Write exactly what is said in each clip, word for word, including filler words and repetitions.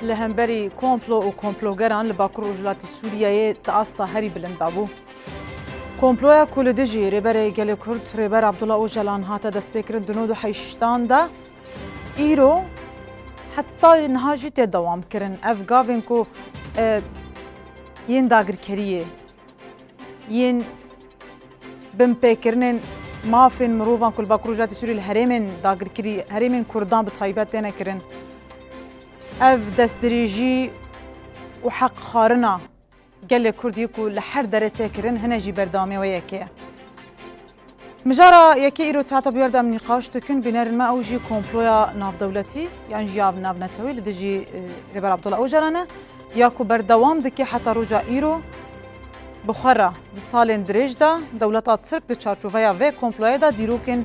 Li hemberî komplo û komplogeran li Bakur Rojhilatî Sûriyeyê di asta herî bilind de bû. Komploya ku li dijî Rêberê Gelê Kurd, Rêber Abdullah Ocalan hate destpêkirin di nod û heştan de, îro heta niha jî tê dewam kirin. Ev gavên ku, e, yên dagirkeriyê, yên binpêkirinên mafên mirovan ku li Bakur Rojhilatê Sûriyê li herêmên dagirkirî, herêmên Kurdan bi taybet têne kirin. Ev destdirêjî û heqxwarina gelê Kurd yê ku li her derê tê kirin, hine jî berdewamiya wê yekê ye. Mijara yekê îro saeta bûyar de em nîqaş dikin, bînerên me ew jî komploya navdewletî yan jî ya navnetewî li dijî, e, Rêber Abdullah Ocalan e, ya ku berdewam dike heta roja îro. Bi xwe re di salên dirêj de dewleta Tirk di çarçoveya vê komployê de dîrokên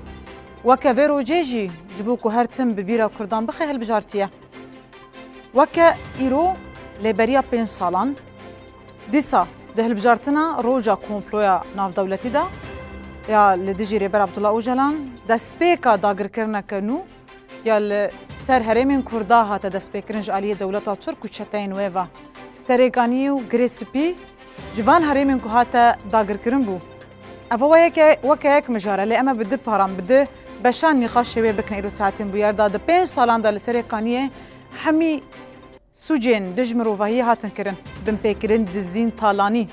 weke vê rojê jî ji bo ku her tim bi bîra Kurdan bixe hilbijartiye. Weke îro lê beriya pênc salan, dîsa di hilbijartina roja komploya navdewletî de ya li dijî Rêber Abdullah Ocalan, destpêka dagirkirineke nû ya li ser herêmên Kurda hate destpêkirin ji aliyê dewleta Tirk û çeteyên wê ve. Serêkaniyê û Girê Spî ji van herêmên ku hate dagirkirin bû. Ev weke, weke yek mijare, lê em ê bi du paran, bi du beşan nîqaşê wê bikin îro saetên bûyer de. Di pênc salan de li Serêkaniyê hemî sûcên dij mirovahiyê hatin kirin, binpêkirin, dizîn, talanî.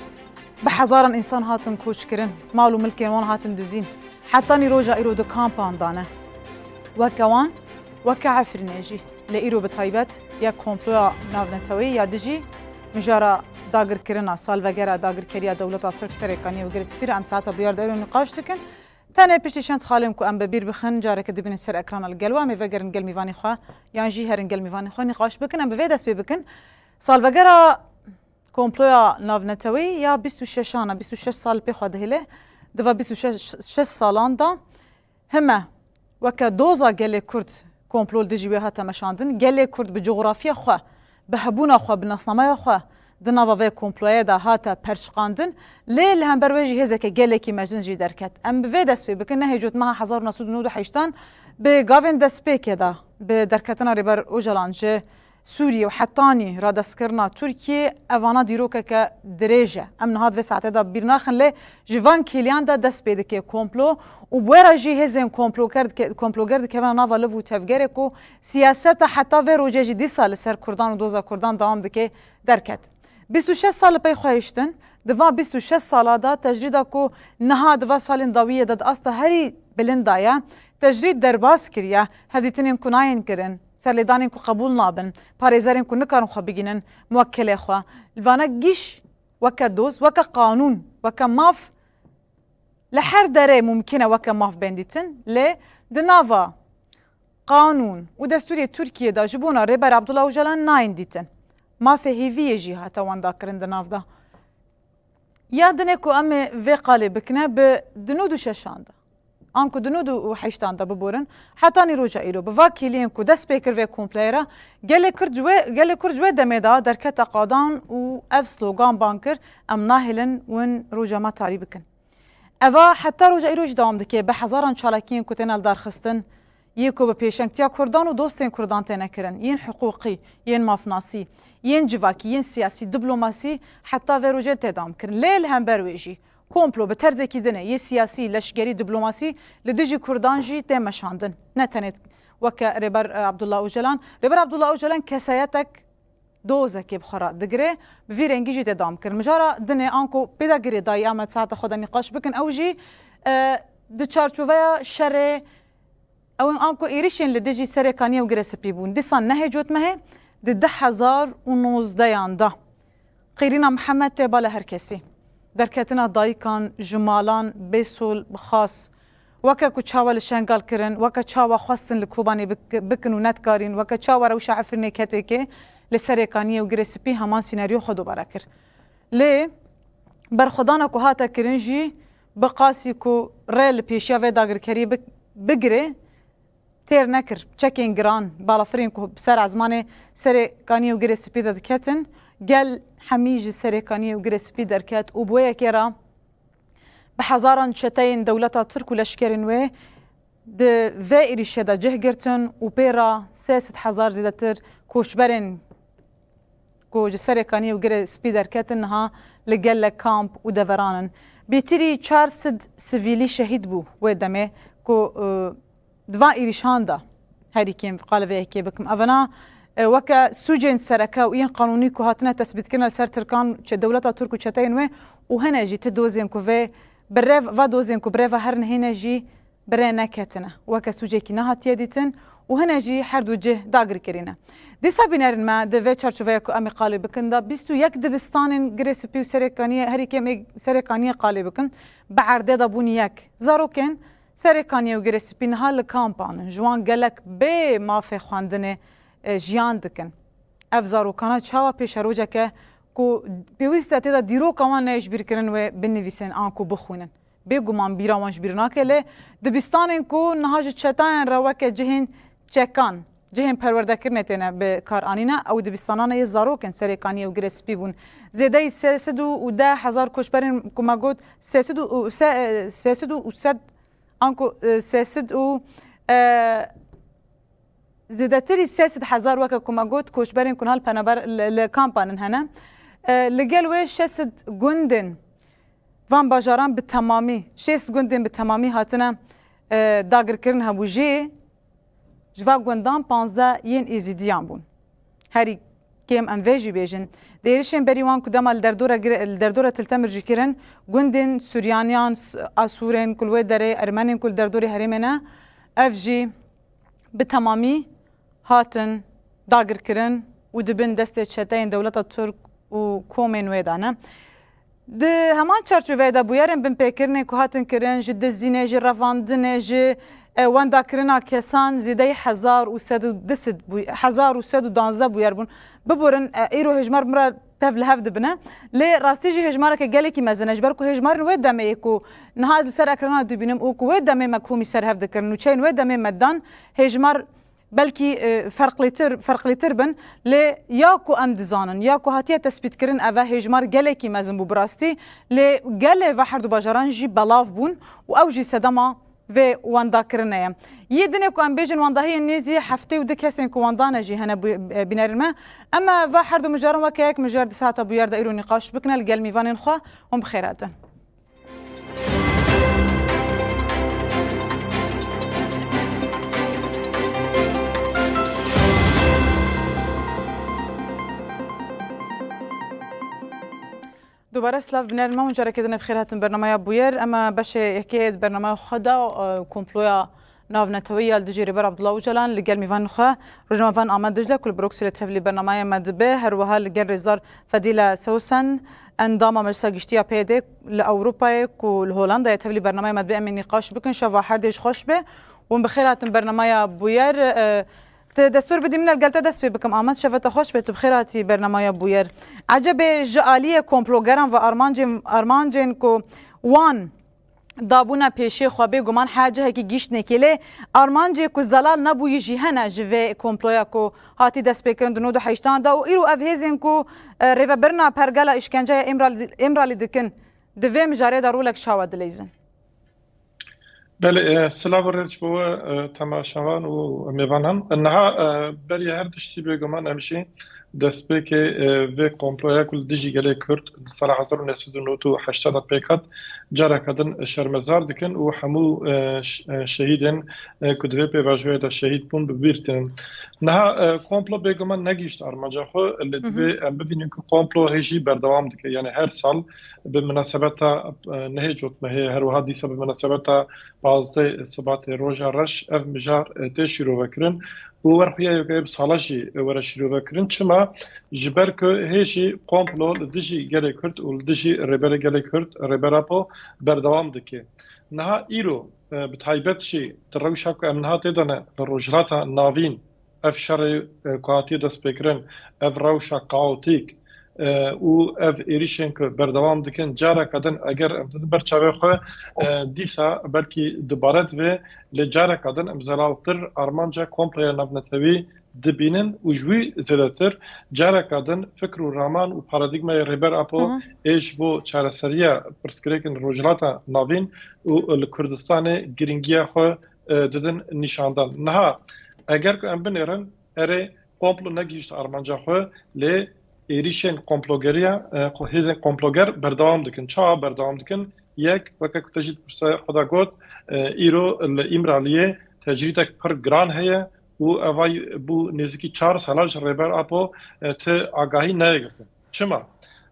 Bi hezaran însan hatin koçkirin, mal û milkên wan hatin dizîn. Hetanî roja îro di kampan de ne. Weke wan, weke Efrînê jî. Lê îro bi taybet ya komploya navneteweyî ya dijî mijara dagirkirina, salvegera dagirkeriya dewleta Tirk Serêkaniyê û Girê Spî re em saeta bûyer de îro nîqaş dikin. Tenê piştî çend xalên ku em bi bîr bixin, careke dibînin ser ekrana li gel we, em ê vegerin gel mîvanê xwe, yan jî herin gel mîvanê xwe nîqaş bikin, em bi vê dest pê bikin. Salvegera komploya navneteweyî ya bîst û şeşan e, bîst û şeş sal pê xwe dihêle. Di va bîst û şeş, şeş salan de hime weke doza gelê Kurd komplo li dijî wê hate meşandin. Gelê Kurd bi coxrafiya xwe, bi hebûna xwe, bi nasnameya xwe di nava vê komployê de hate perçiqandin. Lê li hember wê jî hêzeke gelekî mezin jî derket. Em bi vê dest pê bikin, nehê cotmeha hezar û neh sed û nod û heştan bi gavên destpêkê de, bi derketina Rêber Ocalan ji Sûriyê û hetanî radestkirina Tirkiyê, evana dîrokeke dirêj e. Em niha di vê saetê de bîr naxin, lê ji van kêliyan de dest pê dike komplo û bi wê re jî hêzên komploker dike-, komploger dikevine nava liv û tevgerê ku siyaseta heta vê rojê jî dîsa li ser Kurdan û doza Kurdan dewam dike derket. Bîst û şeş sal li pey xwe hiştin, di van bîst û şeş sala de tecrîda ku niha di van salên dawiyê de di asta herî bilind de ye, tecrîd derbas kiriye, hevdîtinên ku nayên kirin, serlêdanên ku qebûl nabin, parêzerên ku nikarin xwe bigînin muwekkelê xwe. Li vana giş weke doz, weke qanûn, weke maf, li her derê mumkîn e weke maf bên dîtin, lê di nava qanûn û destûrê Tirkiyê de ji bona Rêber Abdullah Ocalan nayên dîtin. Mafê hêviyê jî hate wendakirin di nav de. Ya dinê ku em ê vê qalê bikine bi di nod û şeşan de, anku di nod û heştan de biborin, hetanî roja îro, bi va kêliyên ku dest pê kir vê kompleyê re, gelê Kurd ji wê, gelê Kurd ji wê demê de derkete qadan û ev slogan ban kir, "Em nahêlin win roja me tarî bikin." Eva heta roja îro jî dewam dike, bi hezaran çalakiyên ku têne lidarxistin, yê ku bi pêşengtiya Kurdan û dostên Kurdan têne kirin, yên hiqûqî, yên mafnasî, yên civakî, yên siyasî, diplomasî, heta vê rojê tê dewam kirin. Lê li hember wê jî komplo bi terzekî din e, yê siyasî, leşgerî, diplomasî li dijî Kurdan jî tê meşandin. Ne tenê weke Rêber, e, Abdullah Ocalan. Rêber Abdullah Ocalan kesayetek dozekê bi xwe re digire, bi vî rengî jî tê dewam kirin. Mijara dinê anku pê de girêdayî em ê saeta xwe de nîqaş bikin, ew jî, e, di çarçoveya şerê, ew anku êrişên li dijî Serêkaniyê û Girê Spî bûn. Dîsan nehê cotmehê di du hezar û nozdeyan de qîrîna Mihemed tê bala her kesî. Derketina dayikan ji malan bê sol bi xas. Weke ku çawa li Şengal kirin, weke çawa xwestin li Kobanê bik-, bikin û nedikarîn, weke çawa rewşa Efrînê ketêkê, li Serêkaniyê û Girê Spî heman sînaryo xwe dobare kir. Lê berxwedana ku hate kirin jî bi qasî ku rê li pêşiya vê dagirkeriyê bik-, bigire, têr nekir. Çekên giran, balafirên ku bi ser ezmanê Serêkaniyê û Girê Spî de diketin, gel hemî ji Serêkaniyê û Girê Spî derket û bi wê yekê re bi hezaran çeteyên dewleta Tirk û leşkerên wê di vê êrîşê de cih girtin û pê re sê sed hezar zêdetir koçberên ku ji Serê Kaniyê û Girê Spî derketin niha li gelek kamp û deveran in. Bêtirî çar sed sivîlî şehîd bû wê demê ku, e, di van êrîşan de herî kêm qala vê yekê bikim. Evana, e, weke sûcên sereke û yên qanûnî ku hatine tesbîtkirin li ser Tirkan, çe-, dewleta Tirk û çeteyên wê û hene jî ti dozên ku vê bi rê, va dozên ku bi rê ve herin hêne jî bi rê neketine. Weke sûcekî nehatiye dîtin û hene jî her du cih dagirkirî ne. Dîsa bînerên me di vê çarçoveyê ku em ê qalê bikin de bîst û yek dibistanên Girê Spî û Serê Kaniyê, herî kêm ê Serê Kaniyê qalê bikin, bi erdê de bûn yek. Zarokên Serê Kaniyê û Girê Spî niha li kampan in. Ji wan gelek bê mafê xwendinê, e, jiyan dikin. Ev zarokana çawa pêşerojeke ku pêwîst e tê de dîroka wan neyê ji bîr kirin wê binivîsin an ku bixwînin? Bêguman bîra wan ji bîr nake, lê dibistanên ku niha ji çetayên re weke cihên çekan, cihên perwerdekirinê têne bi kar anîne, ew dibistanane yê zarokên Serê Kaniyê û Girê Spî bûn. Zêdeyî sê sed û deh hezar koçberên ku me got, sê sed û, se-, sê sed û sed, anku, e, sê sed û, e, zêdetirî sê sed hezar, weke ku me got, koçberên ku niha li penaber li, li kampan in hene. E, li gel wê şeş sed gundên van bajaran bi temamî, şêst gundên bi temamî hatine, e, dagirkirin hebû jê. Ji va gundan panzdeh yên Êzîdiyan bûn. Herî kêm em vê jî bêjin. Di êrişên berî wan ku dema li derdora gir-, li derdora Til Temir jî kirin, gundên Suryaniyan, S-, Asûrên ku li wê derê, Ermenên ku li derdorê herêmê ne, ev jî bi temamî hatin dagirkirin û di bin destê çeteyên dewleta Tirk û komên wê de ne. Di heman çarçoveyê de bûyerên binpêkirinê ku hatin kirin, ji dizînê, ji revandinê, ji, e, wendakirina kesan zêdeyî hezar û sed û du bûy-, hezar û sed û duwazdeh bûyer bûn. Biborin, e, îro hêjmar mira tev li hev dibine. Lê rastî jî hêjmareke gelekî mezin e, ji ber ku hêjmarên wê demê yê ku niha ez li ser ekrana dibînim û ku wê demê me komî ser hev dikirin û çeyên wê demê me dan, hêjmar belkî, e, ferqlêtir, ferqlêtir bin, lê ya ku em dizanin, ya ku hatiye tespîtkirin, ev e hêjmar gelekî mezin bû bi rastî, lê gelê ve her du bajaran jî belav bûn û ew jî sedema vê wendakirinê ye. Yê dinê ku em bêjin wendahiyên nêzî heftê û du kesên ku wendane jî hene bû-, e, bînerên me. Em e va her du mijaran weke yek mijar di saeta bûyer de îro nîqaş bikine li gel mîvanên xwe. Hûn bi xêr hatin. Dubare silav bînerên me, hûn careke din bi xêr hatin bernameya Bûyer. Em e beşê yekê di bernameya xwe de, e, komploya navneteweyî ya li dijî Rêber Abdullah Ocalan li gel mîvanên xwe, rojnamevan Amed Dicle ku li Brukselê tevlî bernameya me dibe, her wiha li gel rêzdar Fedîle Sewsen, endama Meclisa Giştî ya P Y D li Ewropayê ku li Holandayê tevlî bernameya me dibe, em ê nîqaş bikin. Şeva her dê ji xweş be. Hûn bi xêr hatin bernameya Bûyer. E, Te destûr bidî min li gel te dest pê bikim. Amed, şeva te xweş be, tu bi xêr hatî bernameya Bûyer. Ecebê ji aliyê komplogeran ve armancên, armancên ku wan dabûne pêşê xwe bêguman heya cihekî gihîştinekê, lê armancê ku zelal nebûyî jî hene ji vê komploya ku hatî destpêkirin di nod û heştan de û îro ev hêzên ku, e, rêvebirina pergala îşkenceya Îmralî, Îmralî dikin, di vê mijarê de rolek çawa dileyzin? Belê, e, silav û rêz ji bo we, e, temaşevan û mêvanan. Niha, e, beriya her tiştî bêguman em jî destpêkê, e, vê komploya ku li dijî gelê Kurd di sala hezar û neh sed û nod û heşt de pêk hat, careke din şermezar dikin û hemû, e, ş-, e, şehîdên, e, ku di vê pêvajoyê de şehîd bûn bi bîr tînin. Niha, e, komplo bêguman negihîşt armanca xwe, lê Hı hı. divê em bibînin ku komplo hê jî berdewam dike. Yani her sal bi minasebeta, e, nehê cotmehê, her wiha dîsa bi minasebeta pazdeh Sibatê, Roja Reş, ev mijar, e, tê şîrovekirin û wer xuya ye ku bi sala jî were şîrovekirin. Çima? Ji ber ku hê jî komplo li dijî gelê Kurd û li dijî rêberê gelê Kurd, Rêber Apo, berdewam dike. Niha îro, e, bi taybet jî di rewşa ku em niha tê de ne, li Rojhilata Navîn, ev şerê, e, ku hatiye destpêkirin, ev rewşa kaotîk, e, û ev êrîşên ku berdewam dikin, careke din eger em didin ber çavê xwe, e, dîsa belkî dubare divê, lê careke din em zelaltir armanca komploya navnetewî dibînin û ji wî zêdetir careke din fikr û raman û paradîgmaya Rêber Apo Hı hı. ê ji bo çareseriya pirsgirêkên Rojhilata Navîn û li Kurdistanê girîngiya xwe, e, didin nîşandan. Niha eger ku em binêrin, erê, komplo negihîşt armanca xwe, lê êrîşên komplogeriya, e, hêzên komploger berdewam dikin. Çawa berdewam dikin? Yek, weke ku te jî di pirsa xwe de got, e, îro li Îmraliyê tecrîdek pir giran heye û evay bû nêzîkî çar sala ji Rêber Apo, e, ti agahî neyê girtin. Çima?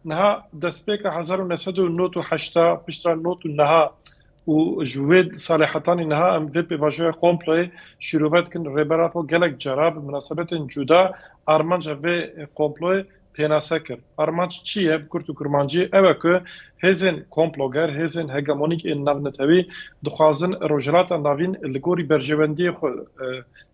Niha destpêka hezar û neh sed û nod û heşta, piştre nod û neha û ji wê salê hetanî niha em vê pêvajoya komployê şîrove dikin. Rêber Apo gelek cara bi minasebetên cuda armanca vê komployê pênase kir. Armanc çi ye? Bi kurt û kurmancî ew e ku hêzên komploger, hêzên hegemonîk ên navnetewî dixwazin Rojhilata Navîn li gorî berjewendiyê xwe, e,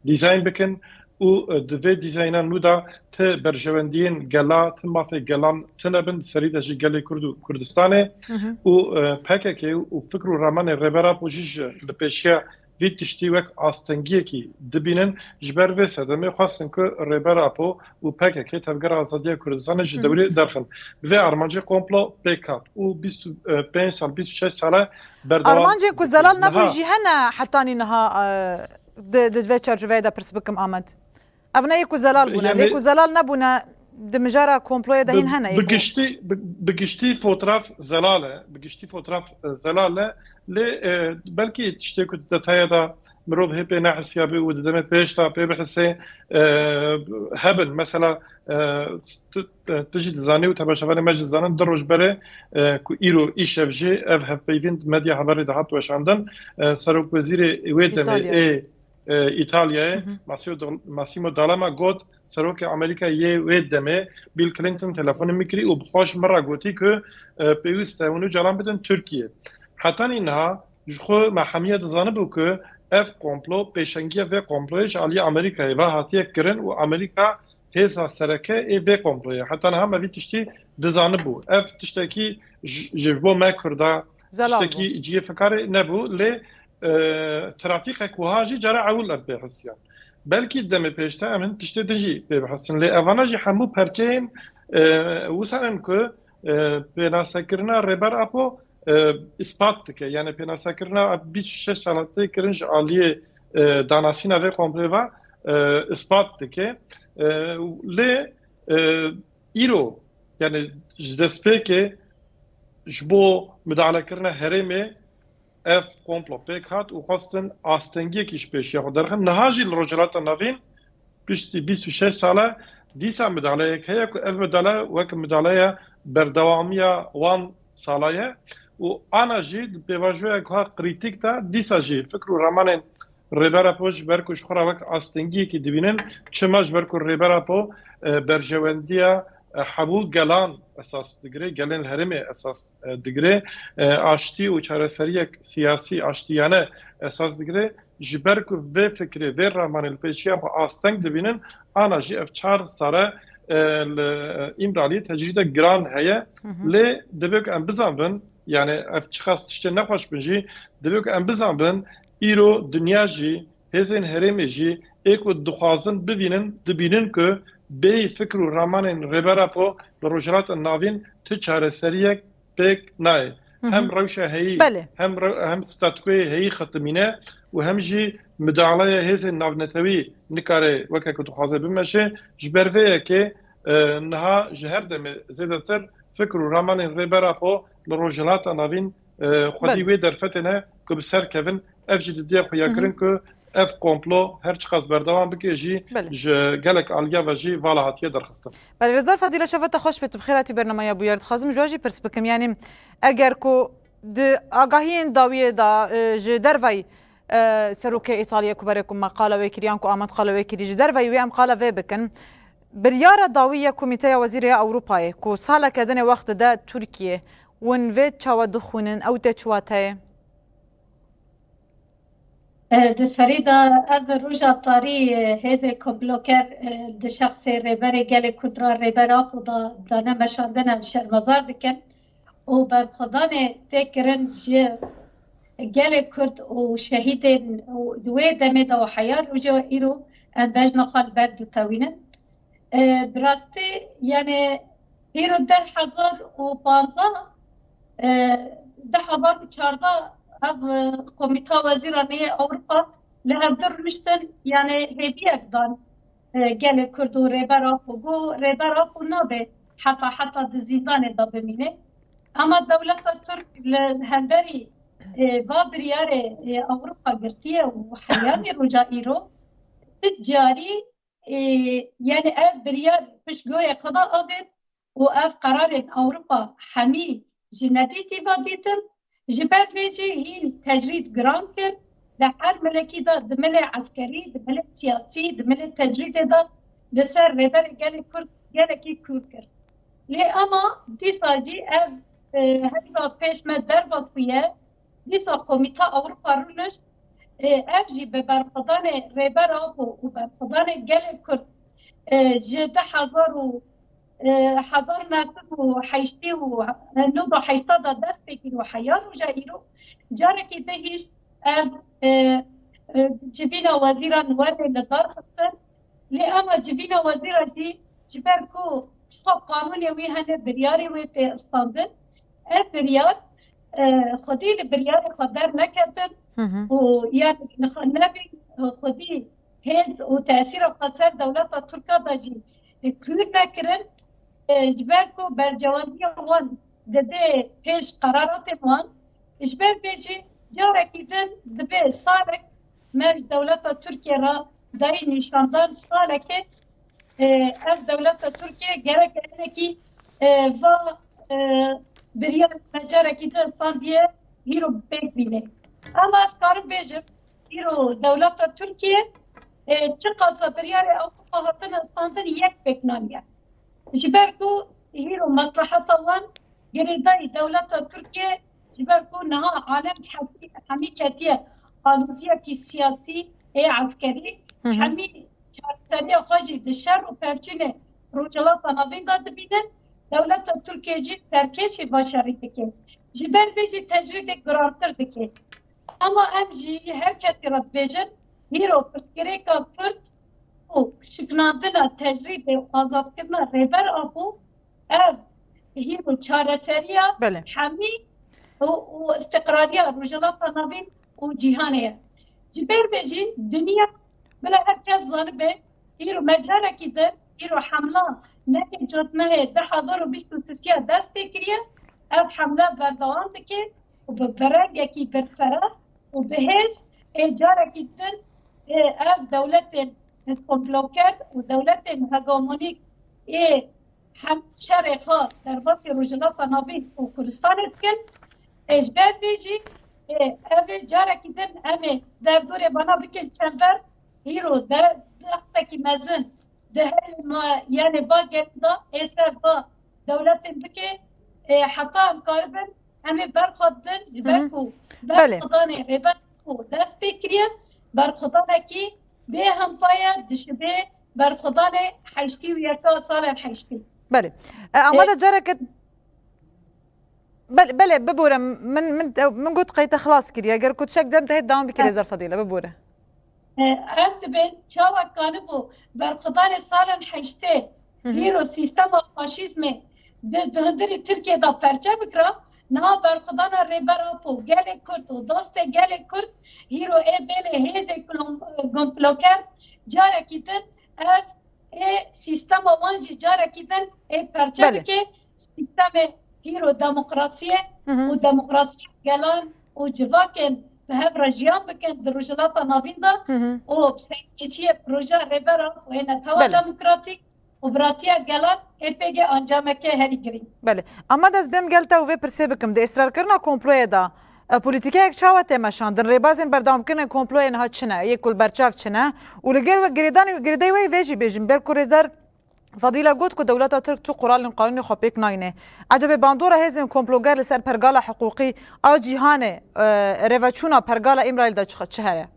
dîzayn bikin û, e, di vê dîzayna nû de ti berjewendiyên gela, ti mafê gelan tune bin, di serî de jî gelê Kurd û Kurdistanê. Hı hı. Û, e, P K K û fikr û ramanê Rêber Apo jî ji li pêşiya vî tiştî wek astengiyekî dibînin. Ji ber vê sedemê xwestin ku Rêber Apo û P K K, Tevgera Azadiya Kurdistanê, ji Hı hı. dewrê derxin. Vê armancê komplo pêk hat û bîst û pênc sal, bîst û şeş sal e berdewam Armancên ku dikin. Zelal nebûn Niha jî hene hetanî niha, e, di, di vê çarçoveyê de pirs bikim, Amed. Ev ne yê ku Zelal bûne. Lê Yanî ku Zelal nebûne, di mijara komployê de hîn bi, hene yê bi ku giştî, bi, bi giştî fotraf Zelal e. Bi giştî fotraf, e, Zelal e. Lê, e, belkî tiştê ku di detaya de mirov hê pê nehisiyabe û di demê pêş de pê bihise, e, hebin. Mesela, e, tu, e, tu jî dizanî û temaşevanê me jî dizanin, du roj berê, e, ku îro îşev jî ev hevpeyvîn medya hevalê de hat weşandin, e, serokwezîrê wê demê Îtalya. ê, e, Îtalyayê, Hı hı. Massimo Dal-, Massimo D'Alema got, serokê Amerîkayê yê wê demê, Bill Clinton, telefonê min kirî û bi xwe ji min re gotî ku, e, pêwîst e hûn Ocalan bidin Tirkiyê. Hetanî niha ji xwe me hemiye dizanibû ku ev komplo, pêşengiya vê komployê ji aliyê Amerîkayê ve hatiye kirin û Amerîka hêza sereke ê vê komployê. Heta niha me vî tiştî dizanibû. Ev tiştekî ji, ji bo me Kurda Zelal bû. Tiştekî cihê fikarê nebû, lê, e, trafîqek wiha jî cara ewil em pê hisiyan. Belkî demê pêşte em hin tiştê din jî pê bihisin. Lê evana jî hemû perçeyên, e, wisa in ku, e, pênasekirina Rêber Apo, e, îspat dike. Yani pênasekirina bîst û şeş sala tê kirin ji aliyê, e, danasîna vê komplê ve, e, îspat dike. E, lê, e, îro, yani ji destpêkê ji bo midahalekirina herêmê ev komplo pêk hat û xwestin astengiyekî ji pêşiya xwe derxin. Niha jî li Rojhilata Navîn piştî bîst û şeş sale dîsa midaleyek heye ku ev midale wek midaleya berdewamiya wan sala ye û ana jî di pêvajoyek wiha krîtîk de dîsa jî fikr û ramanên Rêber Apo ji ber ku ji xwe re wek astengiyekî dibînin, çima ji ber ku Rêber Apo, e, berjewendiya, e, hemû gelan esas digire, gelên herêmê esas, e, digire, e, aştî û çareseriyek siyasî, aştiyane esas digire, ji ber ku vê fikrê, vê ramanê li pêşiya xwe asteng dibînin, ana jî ev çar sale, e, li Îmraliyê tecrîdek giran heye. Hı hı. Lê divê ku em bizanbin, yani ev çiqas tiştê nexweş bin jî, divê ku em bizanbin, îro dinya jî, hêzên herêmê jî ê ku dixwazin bibînin, dibînin ku bêyî fikr û ramanên Rêber Apo li Rojhilata Navîn ti çareseriyek pêk nayê. Hı hı. Hem rewşa heyî, Belê. hem re-, hem statûkoyê heyî xitimîne û hem jî midaleya hêzên navnetewî nikare weke ku dixwaze bimeşe. Ji ber vê yekê, e, niha ji her demê zêdetir fikr û ramanên Rêber Apo li Rojhilata Navîn, e, xwedî Belê. wê derfetê ne ku bi ser kevin. Ev jî didiye xuyakirin Hı hı. ku ev komplo her çiqas berdewam bike jî Belê. ji gelek aliya ve jî vala hatiye derxistin. Belê, Rêzdar Fadîle, şeva te xweş be, tu bi xêr hatî bernameya Bûyer. Dixwazim ji we jî pirs bikim, yanî eger ku di agahiyên dawiyê de, e, ji derveyî, e, serokê Îtaliyê ku berê ku me qala wê kirî yan ku Amed qala wê kirî, ji derveyî wê em qala vê bikin. Biryara dawî ya Komîteya Wezîrê ya Ewropayê ku saleke dinê wext dide Tirkiyê, hûn vê çawa dixwînin, ew tê çi wateyê? E, di serî de ev roja tarî, e, hêzê komploker, e, di şexsê Rêberê Gelê Kurd re, Rêber Apo da, dane meşandine, şermezar dikin û berxwedanê tê kirin ji gelê Kurd û şehîdên û di wê demê de û heya roja îro em bejna xwe li ber ditewînin. E, bi rastî, yani, îro deh hezar û panzdeh, e, deh hezar û çardeh ev, e, Komîta Wezîranê yê Ewropa li hevdu rûniştin, yani, hêviyek dan, e, gelê Kurd û Rêber Apo. Got, Rêber Apo nabe heta heta di zîndanê de bimîne. Ama dewleta Tirk li hemberî, e, va biryarê, e, Ewropa girtiye û heyanî roja îro ti carî, e, yani ev biryar piştgoyê xwe de avêt û ev qerarên Ewropa hemî ji nedîtî ve dîtin. Ji ber vê jî hîn tecrîd giran kir. Di her milekî de, di milê eskerî, di milê siyasî, di milê tecrîdê de li ser Rêberê Gelê Kurd gelekî kûr kir. Lê ema dîsa jî ev, e, heriva pêş me derbas bûye. Dîsa Komîta Ewropa rûnişt, e, ev jî bi berxwedanê Rêber Apo û berxwedanê gelê Kurd, e, ji du hezar û, e, hezar neh sed û heştê û, e, nod û heştê de dest pê kir û heya roja îro carekî dihîşt ev, e, e, civîna wezîran were li dar xistin. Lê ema civîna wezîra jî ji ber ku çiqa qanûnê wî hene, biryarê wê tê standin. Ev biryar, e, xwedî li biryarê xwe derneketin Hı hı. û yani li xwe nebî, xwedî hêz û tesîra xwe ser dewleta Tirka de jî kûr nekirin. E, ji ber ku bercewendiya wan dide pêş qeraratên wan, ji ber vê jî carekî din dibe salek me ji dewleta Tirkiye re dayî nîşandan salekê, e, ev dewleta Tirkiye gerek hinekî, e, va, e, biryar me carekî din standiye hîro pêk bîne. Ama ez karim bêjim, îro dewleta Tirkiye, e, çiqasa biryarê Ewropa hatine standin yek pêk naniye. Ji ber ku hîro mesleheta wan girêdayî dewleta Tirkiye, ji ber ku niha alem hemî ketiye aloziyekî siyasî ê eskerî, Hı hı. hemî çareseriya xwe jî di şer û pevçûnê Rojhilata Navîn de dibînin, dewleta Tirkiye jî serkêşî va şerî dike. Ji ber vê jî tecrîdê girantir dike. Ama em jî her kesî re dibêjin, hîro pirsgirêka Kurd û şiknandina tecrîdê û azadkirina Rêber Apo, ev hîro çareseriya Belê. hemî û, û îstiqrariya Rojhilata Navîn û cîhanê ye. Ji ber vê jî dinya bila her kes zanibe, hîro me carekî din, hîro hemla nehê Cotmehê du hezar û bîst û sisiya dest pê kiriye, ev hemla berdewam dike û bi, bi rengekî berfireh û bi hêz ê carekî din ê ev dewletên komploker û dewletên hegemonîk ê hem şerê xwe derbasî Rojhilata Navîn û Kurdistanê dikin. Ê ji ber vê jî, ê, ev ê carekî din em ê derdorê vana bikin çember, hîro de dextekî mezin di herê me, yani va gelî de ê ser va dewletên bike, ê, heta em karibin em ê berxwe din, ji Hı ber hı. ku Belê. berxwedanê Rêber ku dest pê kiriye, berxwedanekî bê hempa ye, dişibê berxwedanê heştî û yeka salên heştî. Belê. E, ama E, de careke Belê, belê, bibore, min, min, min got qey te xilas kiriye. Eger ku tu şek dem te hê dewam bikî, E, Rêzer Fadîle, bibore. E, ev dibe çawa kanibû berxwedanê salên heştê Hı hı. hîro sîstema faşîzmê di, di hundirî Tirkiye de perçe bikira, niha berxwedana Rêber Apo, gelê Kurd û dostê gelê Kurd hîro ê bêlê hêzê kulom-, komploker carekî din ev ê sîstema wan jî carekî din ê perçe Belê. bike, sîstemê hîro demokrasiyê Hı hı. û demokrasiya gelan û civakên bi hev re jiyan bikin di Rojhilata Navîn de Hı hı. û bi serkêşiyê projeya Rêber Apo ê netewa Belê. demokratîk û biratiya gelan ê P G ancameke herî girîng. Belê. Ama ez bêm gel te û vê pirsê bikim. Di êsrarkirina komployê de, e, polîtîkayek çawa tê meşandin? Rêbazên berdewamkirinê komployê niha çi ne? Yê ku li berçav çi ne? Û li gel we girêdanê, girêdayî we yê vê jî bêjin. Ber ku Rêzdar Fadîle got ku dewleta Tirk tu quralên qanûnê xwe pêk nayne. Ecebê bandora hêzên komploger li ser pergala hiqûqî a cîhanê, e, rêveçûna pergala Îmralî de çi, çi heye?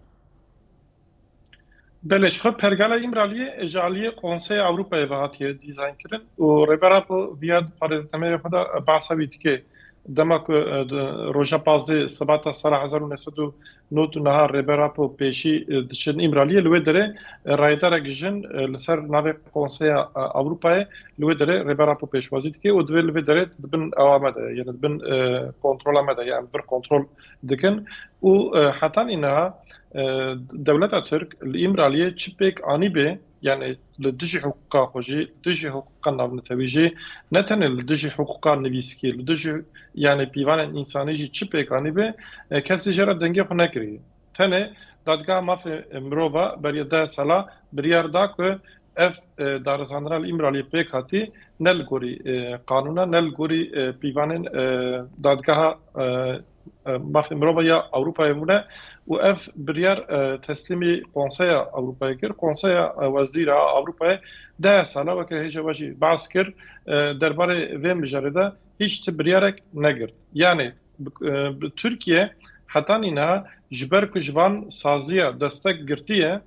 Belê, ji xwe pergala Îmraliyê ji aliyê Konseya Ewropayê ve hatiye dîzayn kirin û Rêber Apo viya di parêznameya xwe de behsa wî dike. Dema ku, e, di roja pazdeh Sibata sala hezar û neh sed û nod û neh Rêber Apo pêşî, e, diçin Îmraliyê, li wê derê, e, rayedarek jin, e, li ser navê Konseya, e, Ewropayê li wê derê Rêber Apo pêşwazî dike û divê li vê derê di bin ewa me de, yani di bin, e, kontrola me de, yani vir kontrol dikin. Û, e, hetanî niha, e, dewleta Tirk li Îmraliyê çi pêk anîbê, Yani li dijî hiqûqa xwe jî, li dijî hiqûqa navnetewî jî, ne tenê li dijî hiqûqa nivîskî, li dijî, yani pîvanên însanî jî çi pêk anî be, e, kesî jê re dengê xwe nekiriye. Tenê Dadgeha Mafê Mirova beriya deh sala biryar da ku ev, e, darizandina li Îmraliyê pêk hatî ne li gorî, e, qanûn e, ne li gorî, e, pîvanên, e, Dadgeha, e, e, Mafê Mirova ya Ewropayê bûne û ev biryar, e, teslîmî Konseya Ewropayê kir. Konseya, e, Wezîra Ewropayê deh sala weke hêja we jî behs kir, e, derbarê vê mijarê de hîç ti biryarek negirt. Yani bi, e, bi Tirkiye heta nîna ji ber ku ji van saziya destek girtiye,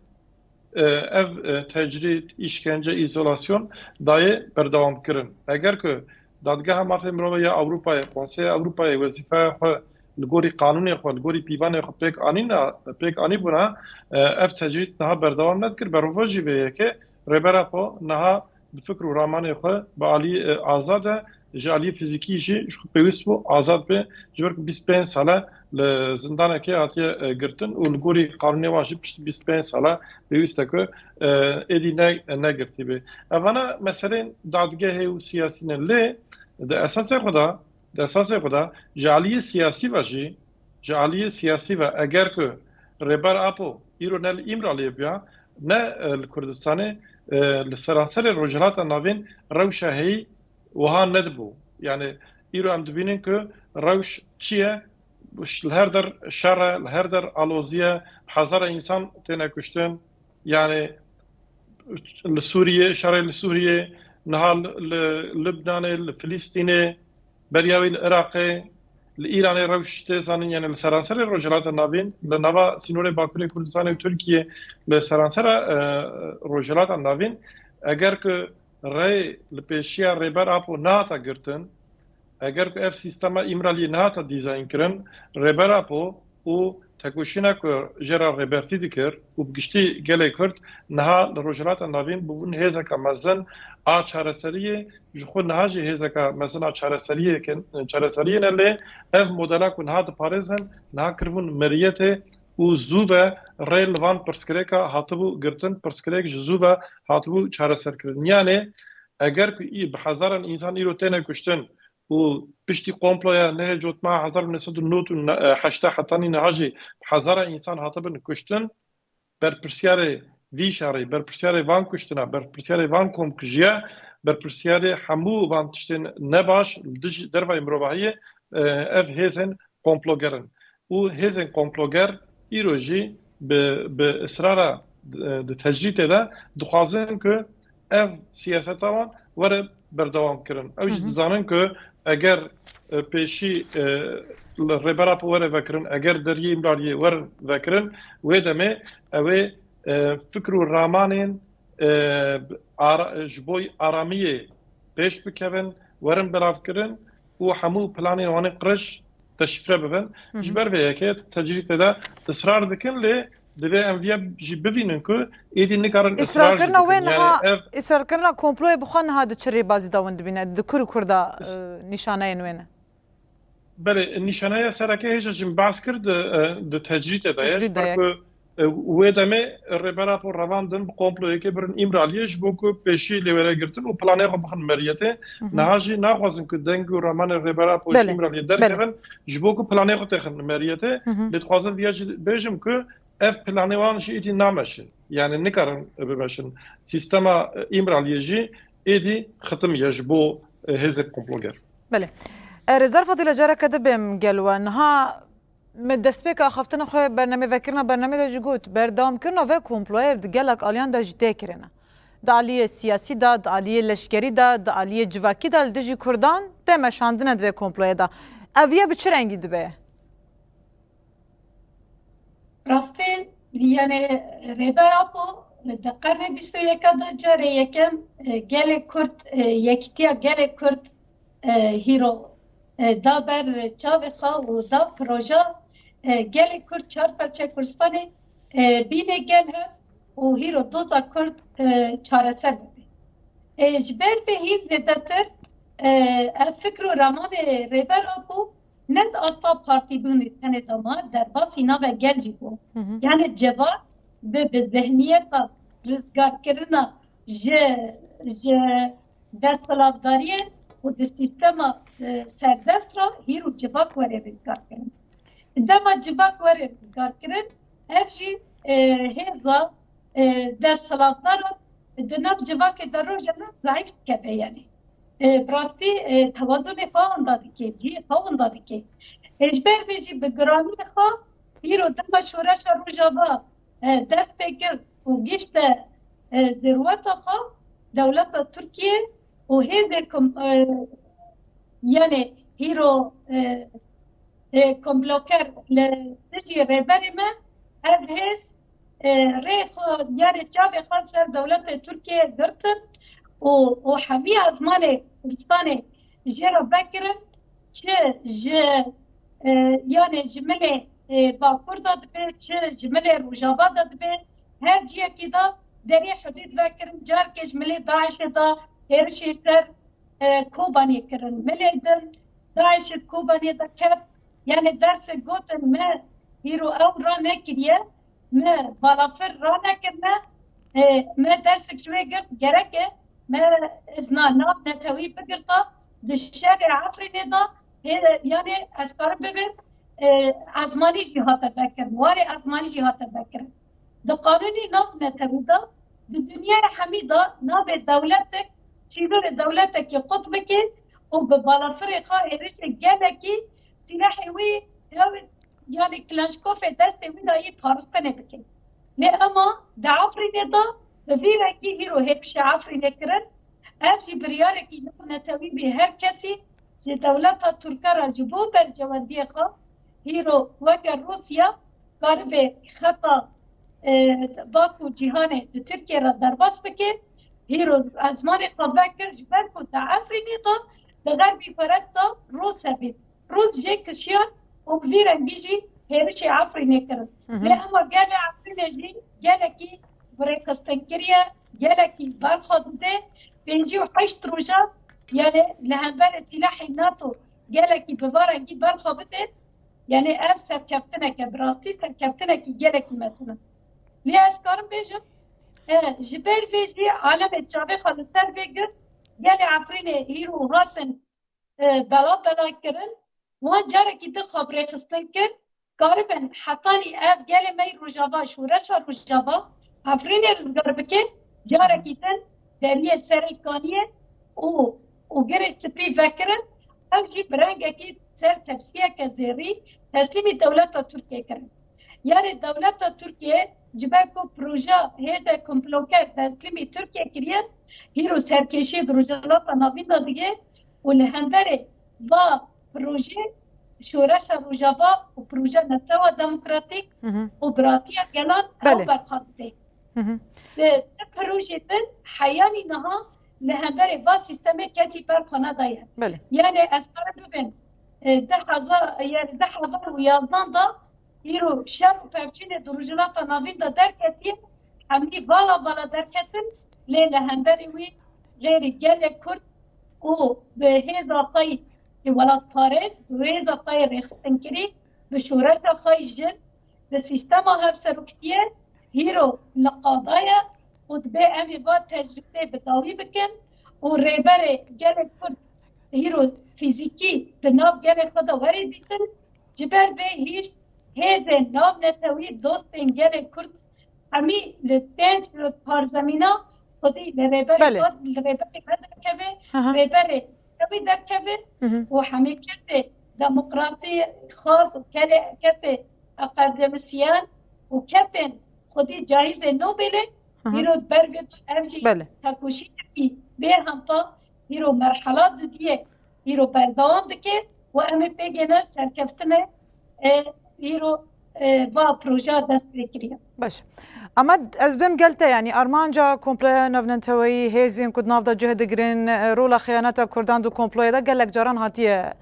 e, ev, e, tecrîd, îşkence, îzolasyon dayê berdewamkirin. Eger ku Dadgeha Mafê Mirovê ya Ewropayê, Konseya Ewropayê wezîfeya xwe li gorî qanûnê xwe, li gorî pîvanê xwe pêk anîna, pêk anîbûna, e, ev tecrîd niha berdewam nedikir. Berovajî vê yekê Rêber Apo niha bi fikr û ramanê xwe bi alî, e, azad e, ji alî fizîkî jî ji xwe pêwîst bû azad be, ji ber ku bîst pênc sal e li zindanekê hatiye, e, girtin û li gorî qanûnê wan jî piştî bîst pênc sal e pêwîst e ku, e, êdî ne, negirtî be. Evana meseleyên dadgehê û siyasî ne, lê di esasê xwe de, di esasê xwe de ji aliyê siyasî ve jî, ji aliyê siyasî ve eger ku Rêber Apo îro ne li Îmraliyê biya, ne, e, li Kurdistanê, e, li seranserê Rojhilata Navîn rewşa heyî wiha nedibû. Yani îro em dibînin ku rewş çi ye? Li her der şer e, li her der alozî ye, hezara însan têne kuştin. Yani li Sûriyê, şerê li Sûriyê, niha li, li Libnanê, li Filîstînê, beriya wî li Iraqê, li Îranê rewş tê zanîn, yani li seranserê Rojhilata Navîn, li nava sînorê Bakurê Kurdistanê û Tirkiyê, li seransera, e, Rojhilata Navîn, eger ku rê li pêşiya Rêber Apo nehata girtin, eger ku ev sîstema Îmraliyê nehata dîzaynkirin, Rêber Apo û tekoşîna ku jê re rêbertî dikir û bi giştî gelê Kurd niha li Rojhilata Navîn bûbûn hêzeka mezin a çareseriyê, ji xwe niha jî hêzeka mezin a çareseriyê, çareseriyê ne, lê ev modela ku niha diparêzin, niha kiribûn meriyetê û zû ve rê li van pirsgirêka hatibû girtin, pirsgirêk ji zû ve hatibû çareserkirin. Yanê eger ku î bi hezaran însan îro têne kuştin û piştî komploya nehê Cotmeha hezar û neh sed û nod û heştê heta niha jî bi hezara însan hatibin kuştin, berpirsiyarê vî şerê, berpirsiyarê van kuştina, berpirsiyarê van komkujiya, berpirsiyarê hemû van tiştên nebaş li dijî dervayê mirovahiyê, e, ev hêzên komploger in. Û hêzên komploger îro jî bi, bi israra, e, di tecrîtê de dixwazin ku ev siyaseta wan were berdewam kirin. Ew jî Hı hı. dizanin ku eger, e, pêşî, e, li Rêber Apo were vekirin, eger deriyê Îmraliyê werin vekirin, wê demê ew ê, e, fikr û ramanên, e, ara-, ji bo aramiyê pêş bikevin, werin belavkirin û hemû planên wan ê qirêj deşifre bibin. Hı hı. Ji ber vê yekê tecrîtê de israr dikin, lê divê em viya jî bivînin ku êdî nikarin israr jî Israrkirina bikin. wê Yani niha, ev israrkirina komployê bi xwe niha di çi rêbazî de hûn dibîne? Di kur û kur de, Is- e, nîşaneyên wê ne? Belê, nîşaneya sereke hêja jî min behs kir di, e, di tecrîtê de ye. Tecrît Ji de ber ye. ku, e, wê demê Rêber Apo revandin bi komployekê birin Îmraliyê ji bo ku pêşî lê were girtin û planê xwe bixin meriyetê. Hı hı. Niha jî naxwazin ku deng û ramanê Rêber Apo ji Belê, Îmraliyê belê. derkevin ji bo ku planê xwe têxin meriyetê. Hı hı. Lê dixwazim viya jî bêjim ku ev planê wan jî êdî nameşin. Yani nikarin bimeşin. Sîstema, e, Îmraliyê jî êdî xitim ye ji bo, e, hêzên komploger. Belê. E, Rêzdar Fadîle, careke di bêm gel we. Niha me destpêka axaftina xwe bernamê, vekirina bernamê de jî got, berdewamkirina vê komployê di gelek aliyan de jî tê kirine. Di aliyê siyasî de, di aliyê leşkerî de, di aliyê civakî de li dijî Kurdan tê meşandine di vê komployê de. Ev ye bi çi rengî dibe? Rastî, yani Rêber Apo di qernê bîst û yeka de carê yekem, e, gelê Kurd, e, yekîtiya gelê Kurd, e, hîro, e, da ber çavê xwe û da proja, e, gelê Kurd çar parçe Kurdistanê, e, bîne gel hev û hîro doza Kurd, e, çareser bibe. E, ji ber vê hîn zêdetir, e, ev fikr û ramanê Rêber Apo ne di asta partîbûnê tenê de ma, derbasî nava gel jî bû. Hı hı. Yani cevab bi, bi zihniyeta, rizgarkirina ji, ji desthilatdariyê û di sîstema, e, serdest re hîro civak were rizgarkirin. Dema civak were rizgarkirin, ev jî, e, hêza, e, desthilatdaran di nav civakê de rojane zayîf dikeve, yanî. E, bi rastî, e, tewazunê xwe winda dike, cihê xwe winda dike. E, ji ber vê jî bi giraniyê xwe hîro dema şoreşa Rojava, e, dest pê kir û gişte, e, zirweta xwe, dewleta Tirkiye û hêzê kom-, e, yanê hîro, e, e, komploker li dijî rêberê me, ev hêz, e, rê xwe, yanê çavê xwe li ser dewletê Tirkiye girtin û, û hemî ezmanê Kurdistanê jê re vekirin, çi ji, e, yanê ji milê, e, Bakur de dibe, çi ji milê Rojava de dibe, her ciyekî de derî hudûd vekirin, carkê ji milê DAIŞê de hêrişê ser, e, Kobanê kirin. Milê din DAIŞê Kobanê de ket, yanê dersek gotin me hîro ew ranekiriye, me balafir ranekirine, e, me dersek ji wê girt, gerek e me izna nav netewî bigirta di şerê Efrînê de, hê, yanê ez karim bibim, e, ezmanî jî hate vekirin, warê ezmanî jî hate vekirin. Di qanûnê nav netewî de, di dinyayê hemî de nabê dewletek çîrorê dewletekî qut bike û bi balafirê xwe hêrişê gelekî sîlehê wî hew, yanî Klenşkofê destê wî de yî parastinê bike. Lê ema di Efrînê de bi vî rengî hîro hêrişê Efrînê kirin, ev jî biryarekî nav netewî bî, her kesî ji dewleta Tirke re ji bo berjewendiyê xwe hîro weke Rûsya karibe xeta, e, Baku cîhanê di Tirkiye re derbas bike. Hîro ezmanê xwe vekir, ji ber ku di Efrînê de di xerbî ferek de Rûs hebî. Rûs jê kişiyan û bi vî rengî jî hêrişê Efrînê kirin. Hı hı. Lê ema gelê Efrînê jî gelekî bi rêxistin kiriye, gelekî berxwe dide. Pêncî û heşt roja, yanê li hemberê sîlehê NATO gelekî bi va rengî berxwe bide. Yanê ev serkeftineke, bi rastî serkeftinekî gelekî mezin e. Lê ez karim bêjim, e, ji ber vê jî alemê çavê xwe li ser vê girt, gelê Efrînê hîro hatin, e, bela bela kirin, wan carekî din xwe bi rêxistin kir, karibin hetanî ev gelê me yê Rojava, şoreşa Rojava, Efrînê rizgar bike, carekî din deriyê Serê Kaniyê û, û Girê Spî vekirin, ew jî bi rengekî ser tepsiyeke zêrî teslîmî dewleta Tirkiye kirin. Yanê dewleta Tirkiye ji ber ku proja hêzê komploker teslîmî Tirkiye kiriye, hîro serkêşiyê di Rojhilata Navîn de diye û li hemberê va projê şoreşa Rojava û proja netewa demokratîk Hı hı. û biratiya gelan ew Belê. berxwe dide. Hı hı. Di, di projê din heyanî niha li hemberê va sîstemê kesî berxwe nedaye. Belê. Yanê ez karim bibim, e, di hezar, yanê di hezar û yazdan de îro şer û pevçûnê di Rojhilata Navîn de derketiye, hemî vala vala derketin, lê li hemberî wî xêrî gelê Kurd û bi hêza xwe yê welatparêz, bi hêza xwe yê rêxistinkirî, bi şoreşa xwe yê jin, bi sîstema hevseroktiyê hîro li qada ye û dibê em ê va tecrûdê bi dawî bikin û rêberê gelê Kurd hîro fîzîkî di nav gelê xwe de were dîtin, ji ber vê hişt hêzên navnetewî, dostên gelê Kurd hemî li pênc parzemîna xwedî li rêberê Belê. xwe, li rêberê me derkeve, Hı hı. rêberê ew ê derkeve Hı hı. û hemî kesê demokrasî xwaz û kele-, kesê akademisyen û kesên xwedî cayîzê Nobelê Hı hı. îro ber vê ev jî Belê. tekoşînekî bê hempa îro merhela dudiyê îro berdewam dike û em ê pê gêne serkeftinê, e, îro, e, va projeya dest pê kiriye. Baş. Ama ez bim gel te, yanî armanca komploya navneteweyî, hêzên ku di nav de cih digirin, e, rola xiyaneta Kurdan di komployê de gelek caran hatiye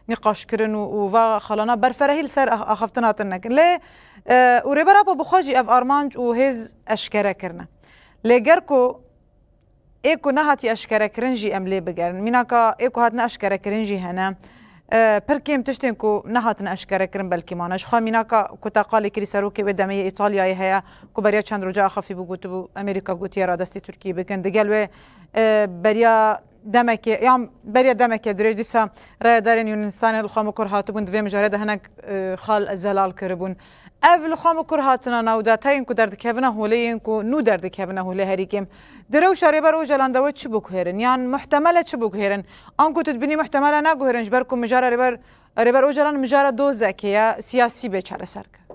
nîqaşkirin û, û va xalana berferehî li ser ax-, axaftina tune nekin. Lê, e, û Rêber Apo bi xwe jî ev armanc û hêz eşkere kirine. Lê ger ku ê ku nehatiye eşkerekirin jî em lê bigerin. Mînaka ê ku hatine eşkerekirin jî hene. E, pir kêm tiştên ku nehatine eşkere kirin belkî mane. Ji xwe mînaka ku te qalê kirî serokê wê demê yê Îtalyayê heye ku beriya çend roja axafî bû gotibû Amerîka gotiye radestî Tirkiyê bikin. Digel wê, e, beriya demekê, yan beriya demekê dirêj dîsa rayedarên Yunanistanê li xwe mikur hatibûn, di vê mijarê de hinek, e, xal zelal kiribûn. Ev li xwe mikur hatina nav de, teyên ku derdikevine holê yên ku nû derdikevine holê herî kêm. Di rewşa Rêber Ocalan de we çi biguhêrin? Yan muhtemel e çi biguhêrin? Anku tu dibînî muhtemel e neguhêrin, ji ber ku mijara Rêber, Rêber Ocalan mijara dozekê ye, siyasî bê çareser kir.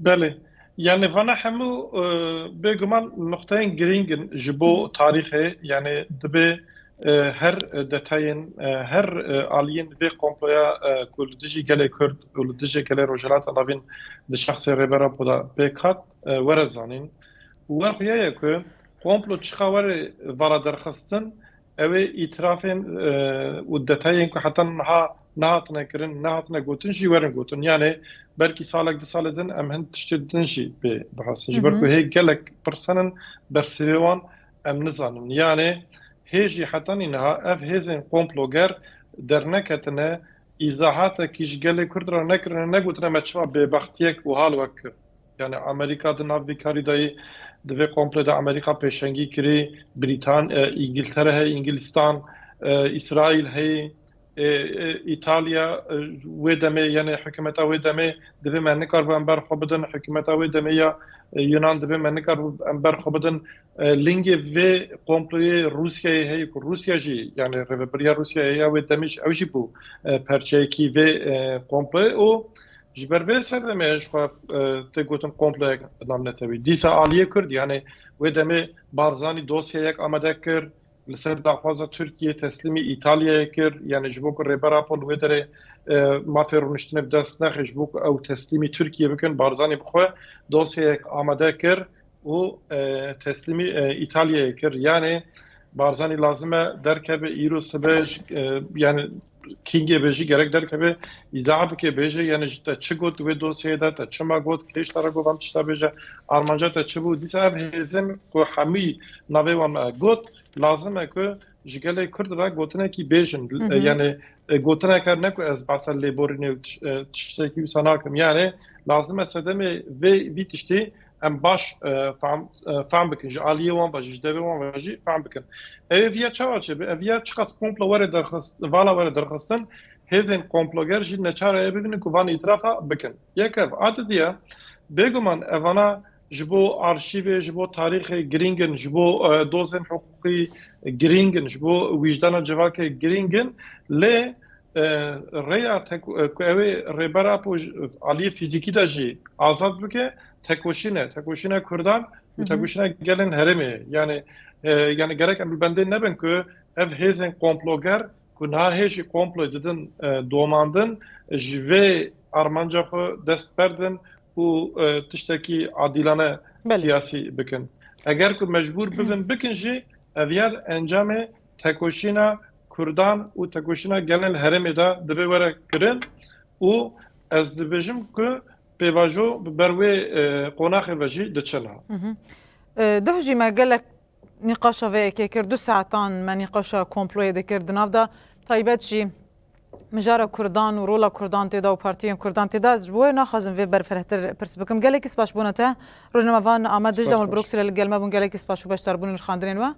Belê. Yani vana hemû, e, bêguman nuqteyên girîng in ji bo tarîxê, yani dibe, e, her detayên, e, her, e, aliyên vê komploya, e, ku li dijî gelê Kurd û li dijî gelê Rojhilata Navîn di şexsê Rêber Apo de pêk hat, e, were zanîn. Û we xuya ye ku komplo çiqa were vala derxistin, ew ê îtirafên, e, û detayên ku heta niha nehatine kirin, nehatine gotin jî werin gotin. Yani belkî salek du salê din em hin tiştê din jî pê bihesin. Ji ber ku hê gelek pirsan in bersivê wan em nizanin. Yani hê jî heta niha ev hêzên komploger derneketine, îzahatekî ji gelê Kurd re nekirine, negotine me çima bêbextiyek wiha li we kir. Yani Amerîka di nav vî karî de yî, di vê komplê de Amerîka pêşengî kirî, Brîtan-, e, Îngiltere heye, Îngilîstan, e, Îsraîl heye, e, e, Îtalya, e, wê demê, yani hikûmeta wê demê divê me nikaribû em ber xwe bidin, hikûmeta wê demê ya, e, Yunan divê me nikaribû em ber xwe bidin. E, lingê vê komployê Rûsyayê heye ku Rûsya jî, yani rêvebiriya Rûsyayê ya wê demê jî, ew jî bû, e, perçeyekî vê, e, komployê û ji ber vê sedemê ji xwe, e, tê gotin komployek navnetewî. Dîsa aliyê Kurd, yani wê demê Barzanî dosyayek amade kir, li ser daxwaza Tirkiyê teslîmî Îtalyayê kir, yani ji bo ku Rêber Apo li wê derê, e, mafê rûniştinê bi dest nexe, ji bo ku ew teslîmî Tirkiyê bikin, Barzanî bi xwe dosyayek amade kir û, e, teslîmî, e, Îtalyayê kir. Yani Barzanî lazim e derkeve îro sibe, e, yani kîngê be jî gerek derkeve, îzaha bike, bêje, yani ji te çi got di wê dosyayê de, te çima got, kê ji te re got van tişta bêje, armanca te çi bû? Dîsa ev hêzên ku hemî navê wan me got, lazim e ku ji gelê Kurd re gotinekî bêjin. Hı hı. Yani, e, gotineke ne ku ez behsa lêborînê û tiş-, e, tiştekî wisa nakim. Yani lazim e sedemê vê, vî tiştî em baş, e, fehm, e, fehm bikin. Ji aliyê wan ve jî, ji devê wan ve jî fehm bikin. Ev ê viya çawa çêbe? Ev viya çiqas komplo were derxist-, vala were derxistin, hêzên komploger jî neçare ye bibînin ku van îtirafa bikin. Yek ev. A didiya, bêguman evana ji bo arşîvê, ji bo tarîxê girîng in, ji bo, e, dozên hiqûqî girîng in, ji bo wîjdana civakê girîng in. Lê, e, rêya tek-, e, ku ew ê Rêber Apo ji aliyê fîzîkî de jî azad bike, tekoşîn e. Tekoşîna Kurdan û Hı hı. tekoşîna gelên herêmê ye. Yani, e, yani gerek em li bendê nebin ku ev hêzên komploger ku niha hê jî komployê didin, e, domandin, ji vê armanca xwe dest berdin û, e, tiştekî adîlane Belê. siyasî bikin. Eger ku mecbûr bibin bikin jî, ev ya encamê tekoşîna Kurdan û tekoşîna gelên herêmê de divê were kirin û ez dibêjim ku pêvajo bi ber wê, e, qonaxê ve jî diçin ha. Hı hı. E, Duh jî me gelek nîqaşa vê yekê kir, du saetan me nîqaşa komployê dikir, di nav de taybet jî mijara Kurdan û rola Kurdan tê de û partiyên Kurdan tê de. Ez ji bo wê naxwazim vê berfirehtir pirs bikim. Gelekî spas ji bona te. Rojnamevan Ahmet Dicle û Spas baş. Brukselê li gel me bûn. Gelekî spas ji bo beşdarbûn û nirxandinên we.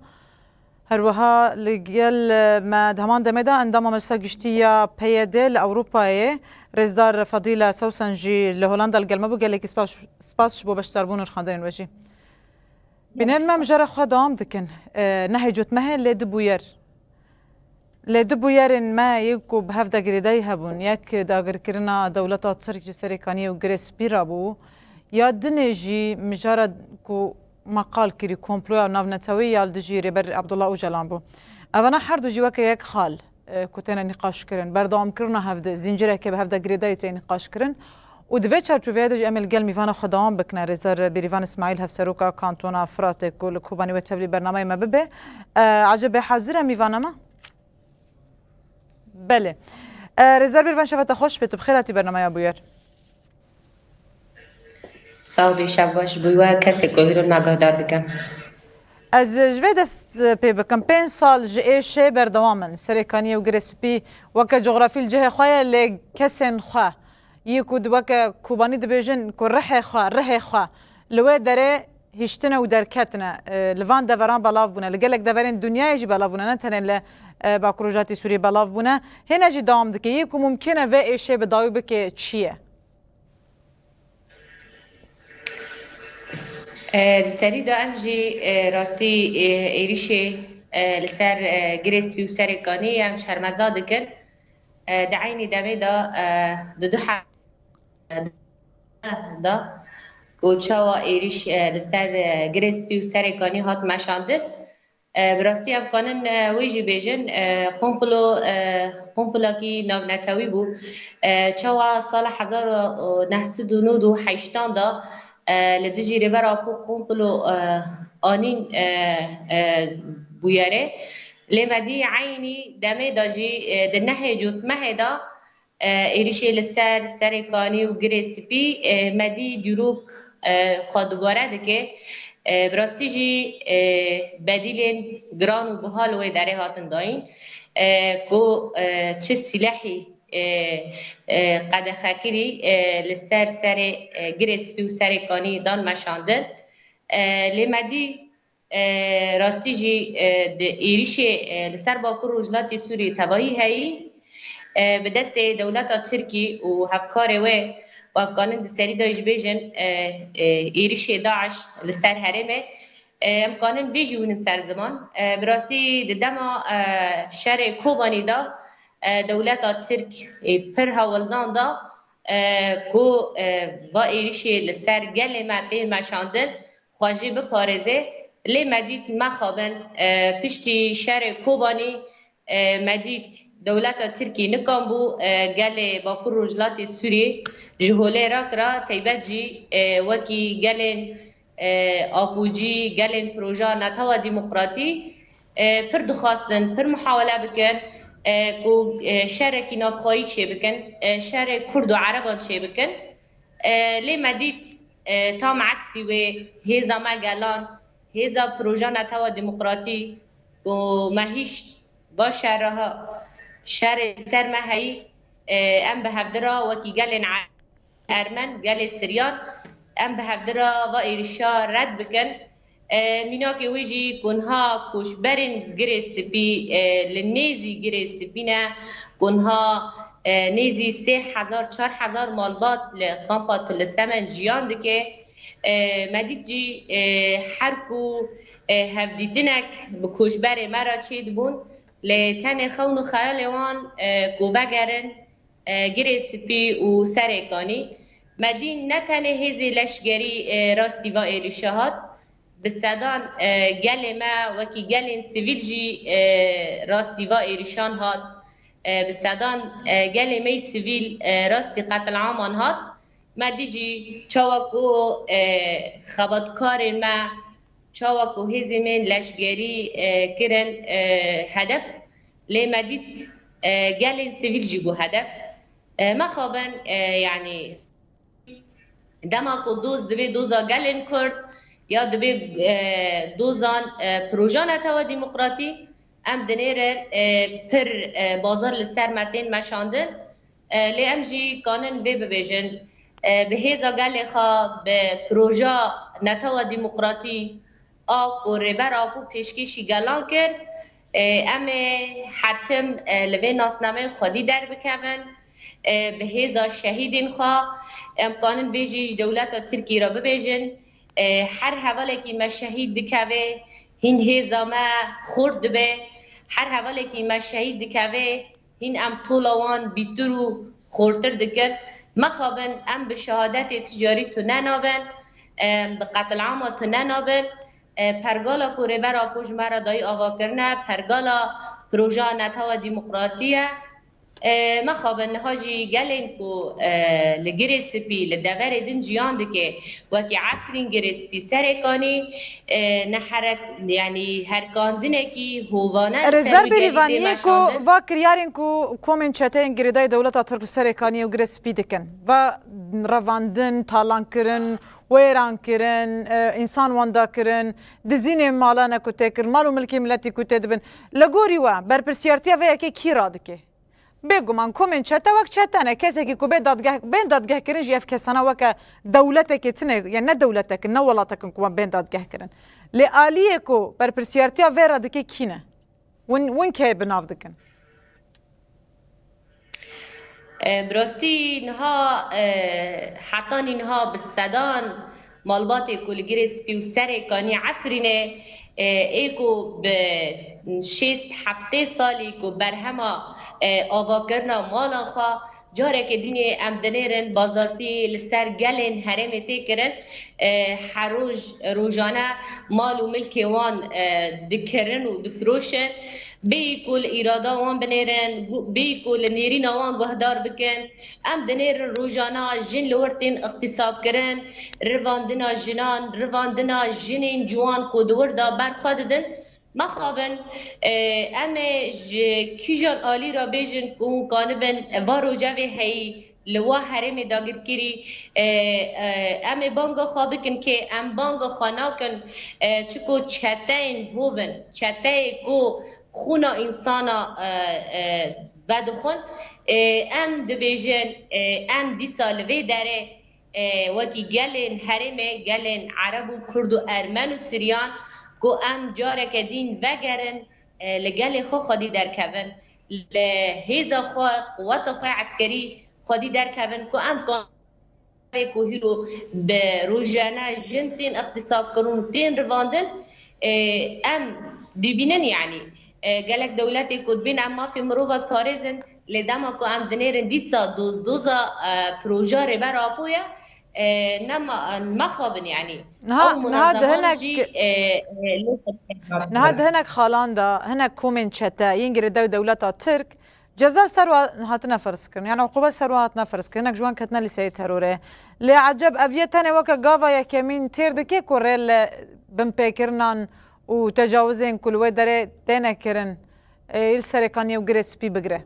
Her wiha li gel, e, me di heman demê de endama Meclisa Giştî ya P Y D li Ewropayê, Rêzdar Fadîle Sewsen jî li Holanda li gel me bû. Gelekî spas, spas ji bo beşdarbûn û nirxandinên we jî. Bînerên me, mijara xwe dewam dikin. E, nehê cotmehê lê du bûyer. Lê du bûyerên me yê ku bi hev de girêdayî hebûn. Yek dagirkirina dewleta Tirk ji Serêkaniyê û Girê Spî re bû. Ya dinê jî mijara ku me qal kirî komploya navnetewî ya li dijî Rêber Abdullah Ocalan bû. Evana her du jî weke yek xal, e, ku têne nîqaşkirin. Berdewamkirina hevdê, zincireke bi hev de girêdayî tê nîqaşkirin. Û di vê çarçoveyê de jî em ê li gel mîvana xwe dewam bikine. Rêzdar Bêrîvan Îsmaîl, hevseroka Kantona Firatê ku li Kobanî wê tevlî bernameyê me bibe. E, ecebe hazir e mîvana me? Belê. E, Rêzdar Bêrîvan, şeva te xweş be, tu bi xêr hatî bernameya Bûyer. Sağ ol, şev baş. Bûye kesê ku hîro nagahdar dikim. Ez ji vê dest pê bikim. Pênc sal ji êşê berdewam in. Serê Kaniyê û Girê Spî weke cografî li cihê xwe ye, lê kesên xwe yê ku di weke Kobanî dibêjin ku rihê xwe, rihê xwe li wê derê hiştine û derketine, e, li van deveran belav bûne. Li gelek deverên dinyayê jî belav bûne. Ne tenê li, e, Bakur Rojhatî Sûriyê belav bûne. Hêne jî dewam dike. Yê ku mumkin e vê êşê bi dawî bike çi ye? E, di serî de em jî, e, rastî, e, êrîşê, e, li ser, e, Girê Spî û Serê Kanî em şermeza dikin. E, di eynî demê de, e, di du he-, de ku çawa êrîş, e, li ser, e, Girê Spî û Serê Kanî hat meşandin. E, bi rastî em kanin, e, wê jî bêjin, e, komplo, e, komplakî navnetewî bû. E, çawa sala hezar û neh sed û nod û heştan de, e, li dijî Rêber Apo komplo, e, anîn, e, e, bûyerê. Lê me dî eynî demê de jî, e, di nehê cotmehê de, e, êrîşê li ser Serê Kanî û Girê Spî, e, me dî dîrok, e, xwe dubare dike. E, bi rastî jî, e, bedîlên giran û buha li wê derê hatin dayîn, e, ku, e, çi sîlehî, e, e, qedexekirî, e, li ser serê, e, Girê Spî û Serê Kanî dan meşandin. E, lê me dî E, rastî jî, e, di êrîşê, e, li ser Bakur Rojhilatê Sûriyê tevahî heyî, e, bi destê dewleta Tirkî û hevkarê wê û hevkanin di serî de jî bêjin, e, e, êrîşê DAIŞ li ser herêmê, e, em kanin vê jî wînin ser ziman. E, bi rastî di dema, e, şerê Kobanî de, e, dewleta Tirk, e, pir hewldan da, e, ku, e, va êrîşê li ser gelê me tên meşandin, xwe jî biparêze. Lê me dît mexabin, e, piştî şerê Kobanî, e, me dît dewleta Tirkî nikan bû, e, gelê Bakur Rojhilatê Sûriyê ji holê rakira, teybet jî, e, wekî gelên, e, Apûcî, gelên Proja Netewa Demokratî, e, pir dixwastin, pir muhawele bikin, e, ku, e, şerekî navxweyî çêbikin, e, şerê Kurd û Ereban çêbikin. E, lê me dît, e, tam eksî wê hêza me gelan, hêza Proja Netewa Demokratî ku me hîşt va şerha, şerê ser me heyî, e, em bi hevdira wekî gelên Ermen, gelê Siryan, em bi hevdira va êrişa red bikin. E, mînakê wê jî ku niha koçberên Girê Spî, e, li nêzî Girê Spî ne, ku niha, e, nêzî sê hezar, çar hezar malbat li kampa Tilisemen jiyan dike. E, me dît jî, e, her ku, e, hevdîtinek bi koçberê me re çêdibûn, lê tenê xewn û xeyalê wan, e, ku vegerin, e, Girê Spî û Serê Kanî. Me dî ne tenê hêzê leşgerî, e, rastî va êrişa hat, bi sedan, e, gelê me wekî gelên sivîl jî, e, rastî va êrişan hat. E, bi sedan, e, gelê me yî sivîl, e, rastî qetilaman hat. Me dî jî çawa ku, e, xebatkarên me, çawa ku hêzên me yên leşgerî, e, kirin, e, hedef, lê me dît, e, gelên sivîl jî bû hedef. E, mexabin, e, yanî dema ku doz dibe doza gelên Kurd ya dibe, e, dozan, e, Proja Netewa Demokratî, em dinêrin, e, pir, e, bazar li ser me tên meşandin. E, lê em jî kanin vê bibêjin, e, bi hêza gelê xwe, bi Proja Netewa Demokratî a ku Rêber Apo pêşkêşî gelan kir, e, em ê her tim, e, li vê nasnameyê xwedî derbikevin, e, bi hêza şehîdên xwe, em kanin vê jî ji dewleta Tirkî re bibêjin, e, her hevalekî me şehîd dikeve, hîn hêza me xurt dibe, her hevalekî me şehîd dikeve, hîn em tola wan bîtir û xortir dikin. Mexabin em bi şehadetê tijarî tune nabin, em bi qetilama tune nabin. E, pergala ku Rêber Apo ji me re dayî ava kirine, pergala Proja Netewa Demokratî ye. E, mexabin niha jî gelên ku, e, li Girê Spî, li deverê din jiyan dike, wekî Efrîn, Girê Spî, Serêkanî, e, ne herek-, yanî herkandinekî hovane li ser Erezdar wî gelî tê Bêrîvaniyê ku meşandin. Va kiryarên ku komên çeteyên girêdayî dewleta Tirk li Serêkaniyê û Girê Spî dikin, va revandin, talankirin, wêrankirin, e, însan wenda kirin, dizînê malane ku tê kirin, mal û milkê miletî ku tê dibin. Li gorî we, berpirsiyartiya vê yekê kî radike? Bêguman komên çete wek çete ne. Kesekî ku bê dadgeh, bên dadgehkirin jî ev kesana weke dewletekê tine, yani ne dewletekin, ne welatekin ku wan bên dadgehkirin. Lê aliyê ku berpirsiyartiya vê re dike kî ne? Win, win kê bi nav dikin? E, bi rastî niha, e, hetanî niha bi sedan malbatê ku li Girê Spî û Serêkanî Efrînê, e, ê ku bi şêst heftê salî ku berhema, e, avakirina malan xwe, carekê dînê em dinêrin bazartî li ser gelên herêmê tê kirin, e, her roj, rojane mal û milkê wan, e, dikirin û difiroşin. Bêyî ku li îrada wan binêrin, bêyî ku li nêrîna wan guhdar bikin, em dinêrin rojana jin li wir tên îxtîsabkirin, rivandina jinan, rivandina jinên ciwan ku di wir de ber xwe didin. Mexabin, e, em ê ji kîjan alî re bêjin ku hûn kanibin va rojevê heyî li wa herêmê dagirkirî, e, e, em ê banga xwe bikin kê, em banga xwe nakin, e, çiko çeteyên hov in, çeteyê ku xûna însana, e, e, vedixwin, e, em dibêjin, e, em dîsa li vê derê, e, wekî gelên herêmê, gelên Ereb û Kurd û Ermen û Siryan, ku em careke dîn vegerin, e, li gelê xwe xwedî derkevin, li hêza xwe, quweta xwe eskerî xwedî derkevin, ku em kan-, ku hîro bi rojane jin tên îxtîsabkirin û tên rivandin, e, em dibînin, yanî, e, gelek dewletê ku dibên em mafê mirova diparêzin, lê dema ku em dinêrin dîsa doz doza, e, proja Rêber Apo ye, e, nema, mexabin, yanî. Niha, ew niha di munezeman hinek, jî, e, e, lê niha di hinek xalan de, hinek komên çete yên girêdayî dewleta Tirk ceza ser wan hatine ferz kirin. Yani uqûbet ser wan hatine ferz kirin. Hinek ji wan ketine lîsteyê terorê. Lê eceb ev yê tenê weke gava yekemîn têr dike ku rê li binpêkirinan û tecawizên ku li wê derê têne kirin, ê, li Serêkaniyê û Girê Spî bigire?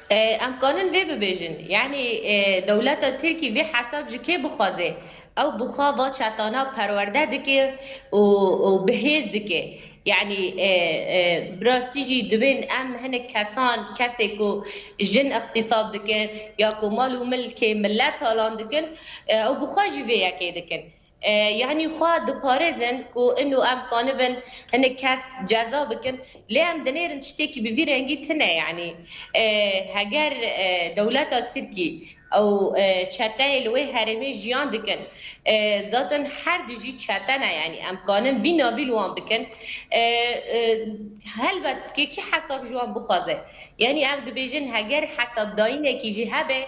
E, em kanin vê bibêjin. Yanî, e, dewleta Tirkî vê hesab ji kê bixwaze? Ew bi xwe va çetana perwerde dike û, û bi hêz dike. Yanî, e, e, bi rastî jî dibên em hinek kesan, kesê ku jin îxtîsab dikin ya ku mal û milkê milet talan dikin, e, ew bi xwe jî vê yekê dikin. E, yanî xwe diparêzin ku ino em kanibin hinek kes ceza bikin. Lê em dinêrin tiştekî bi vî rengî tine, yanî, e, heger, e, dewleta Tirkî ew, e, çeteyê li wê herêmê jiyan dikin, e, zaten her du jî çete ne, yanî em kanin vî navî li wan bikin. E, e, helbet kê kî hesab ji wan bixwaze. Yanî em dibêjin heger hesabdayînekî jî hebe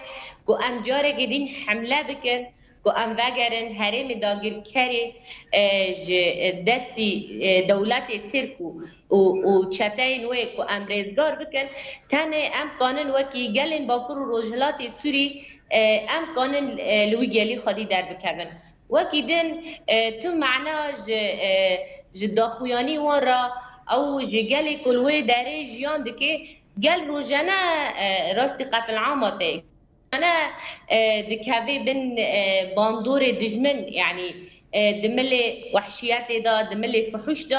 ku em carekê dîn hemle bikin, ku em vegerin herêmê dagirkerê, e, ji destî, e, dewletê Tirk û, û, û çeteyên wê ku em rêzgar bikin, tenê em kanin wekî gelên Bakur û Rojhilatê Sûrî, e, em kanin, e, li wî gelî xwedî derbikevin. Wekî din, e, tu mana ji, e, ji daxuyanî wan re ew ji gelê ku li wê derê jiyan dike, gel rojane, e, rastî qetilama te. Ana, e, dikeve bin, e, bandorê dijmin, yanî, e, di milê wehşiyetê de, di milê fuhuş de,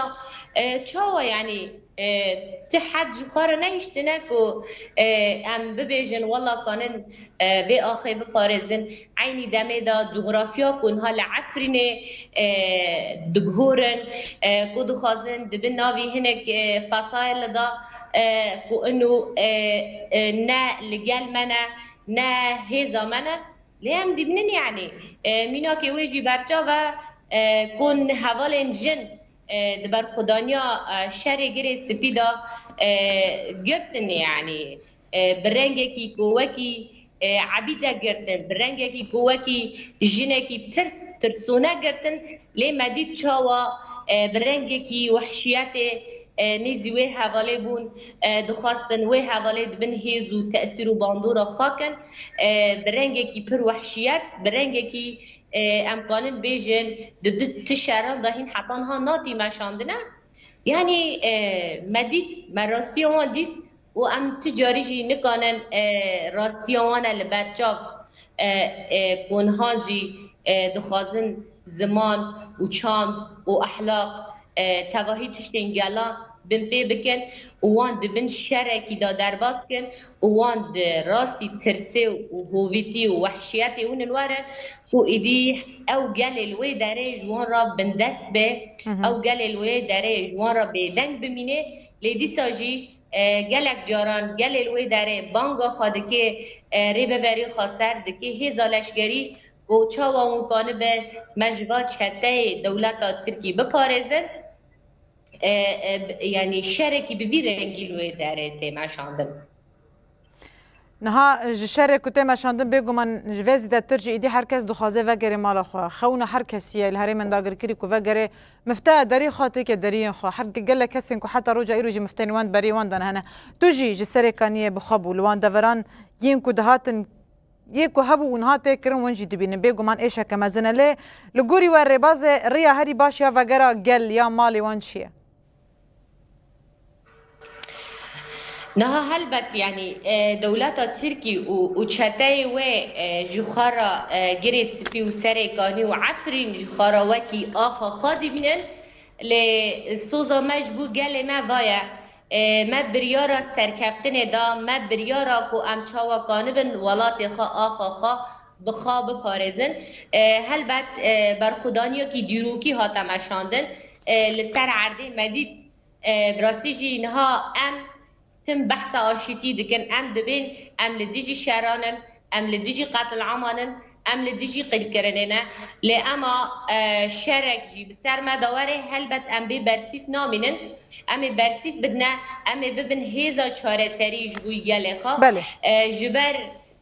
e, çawa, yanî, e, ti hed ji xwe re nehiştine ku, e, em bibêjin, wela kanin, e, vê axê biparêzin. Eynî demê de coxrafiya ku niha li Efrînê, e, diguhorin, e, ku dixwazin di bin navî hinek, e, fesayel de, e, ku ino, e, e, ne li gel me ne, ne hêza me ne. Lê em dibînin, yanî, e, mînakê wê jî berçav e, e, ku hevalên jin, e, di berxwedaniya, e, şerê Girê Spî de, e, girtin, yanî, e, bi rengekî ku wekî, e, ebîde girtin, bi rengekî ku wekî jinekî tirs, tirsûne girtin, lê me dît çawa, e, bi rengekî wehşiyetê, e, nêzî wê hevalê bûn, e, dixwestin wê hevalê di bin hêz û tesîr û bandora xwe kin, e, bi rengekî pir wehşiyet, bi rengekî, e, em kanin bêjin di du ti şeran de hîn heta niha natî meşandine. Yanî, e, me dît, me rastiya wan dît û em tu carî jî nikanin, e, rastiya wan e li ber çav, e, e, ku niha jî, e, dixwazin ziman û çand û ehlaq, e, tevahî tiştên gela binpê bikin û wan di bin şerekî de derbas kin û wan di rastî tirsê û hovîtî û wehşiyetê hûn li werin ku êdî ew gelê li wê derê ji wan re bindest be, Hı hı. ew gelê li wê derê ji wan re bêdeng bimîne. Lê dîsa jî, e, gelek caran gelê li wê derê banga xwe dike, e, rêbeverê xwe ser dike hêza leşkerî ku çawa hûn kanibe me ji va çeteyê dewleta Tirkî biparêzin. E, e, b-, yanî şerekî bi vî rengî li wê derê tê meşandin. Niha ji şerê ku tê meşandin bêguman ji vê zêdetir jî êdî her kes dixwaze vegerê mala xwe. Xewna her kesî ye li herêmên dagirkirî ku vegerê mifteya derî xwe têke deriyên xwe. Her gelek kesên ku heta roja îro jî mifteyên wan berî wan dan hene. Tu jî ji Serêkaniyê bi xwe bû li wan deveran yên ku dihatin, yê ku hebû û niha tê kirin win jî dibînin. Bêguman êşeke mezin e. Lê li gorî we rêbazê riya herî baş ya vegera gel ya malê wan çi ye? Niha helbet, yanî, e, dewleta Tirkî û, û çeteyê wê, e, ji xwe re, e, Girê Spî û Serêkanî û Efrîn ji xwe re wekî axa xwe dibînin. Lê soza me ji bo gelê me va ye. E, me biryara serkeftinê da, me biryara ku em çawa kanibin welatê xwe, axa xwe bi xwe biparêzin. E, helbet, e, berxwedaniyekî dîrokî hate meşandin. E, li ser erdê me dît, e, bi rastî jî niha em tim behsa aşîtî dikin. Em dibên em li dijî şeran in, em li dijî qetilaman in, em li dijî qîrkirinê ne. Lê ema, e, şerek jî bi ser me de were, helbet em bê bersîv namînin. Em ê bersîv bidine, em ê bibin hêza çareserî ji bo gelê xwe. Belê. E, ji ber,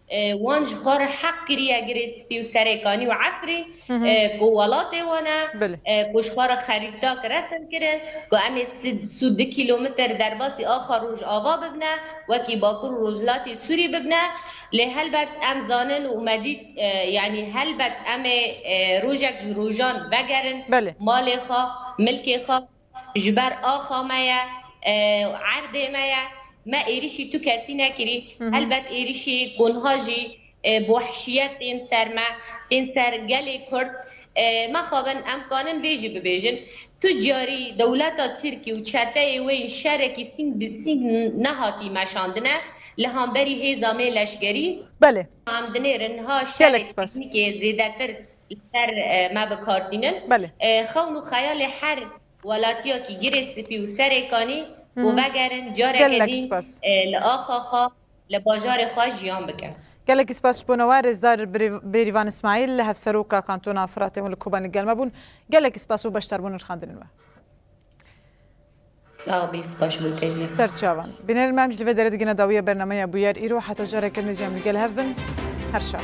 e, wan ji xwe re heq kiriye Girê Spî û Serêkanî û Efrîn, Hı hı. e, ku welatê wan e, Belê. e, ku ji xwe re xerîtak resim kirin, ku em ê si-, sî du kîlometr derbasî axa Rojava bibine, wekî Bakur û Rojhilatê Sûrî bibine. Lê helbet em zanin û me dît, e, yanî helbet em ê, e, rojek ji rojan vegerin Belê. malê xwe, milkê xwe, ji ber axa me ye, e, erdê me ye. Me êrîşî tu kesî nekirî. Hı hı. Helbet êrîşî ku niha jî, e, bi wehşiyet tên ser me, tên ser gelê Kurd. E, mexabin em kanin vê jî bibêjin. Tu carî dewleta Tirkî û çeteyê wê şerekî sîng bi sîng nehatî meşandine li hemberî hêza me leşkerî. Belê. Em dinêrin niha Gelek şerê spas. teknîkê zêdetir li ser, e, me bi kar tînin. Belê. E, xewn û xeyalê her welatiyekî Girê Spî û Serêkanî û Hı hı. vegerin careke Gelek din, spas. e, li axa xwe, li bajarê xwe jiyan bikin. Gelekî spas ji bo we, rêzdar Birî-, Bêrîvan Îsmaîl, hevseroka Kantona Firatê hûn li Kobanê gel me bûn. Gelekî spas û beşdarbûn rixandinên we. Sağ bî, spas ji bo te jî. Ser çavan. Bînerên me em ji li vê derê digine dawiya bernameya Bûyer îro. Heta careke din jî em li gel hev bin. Her şad.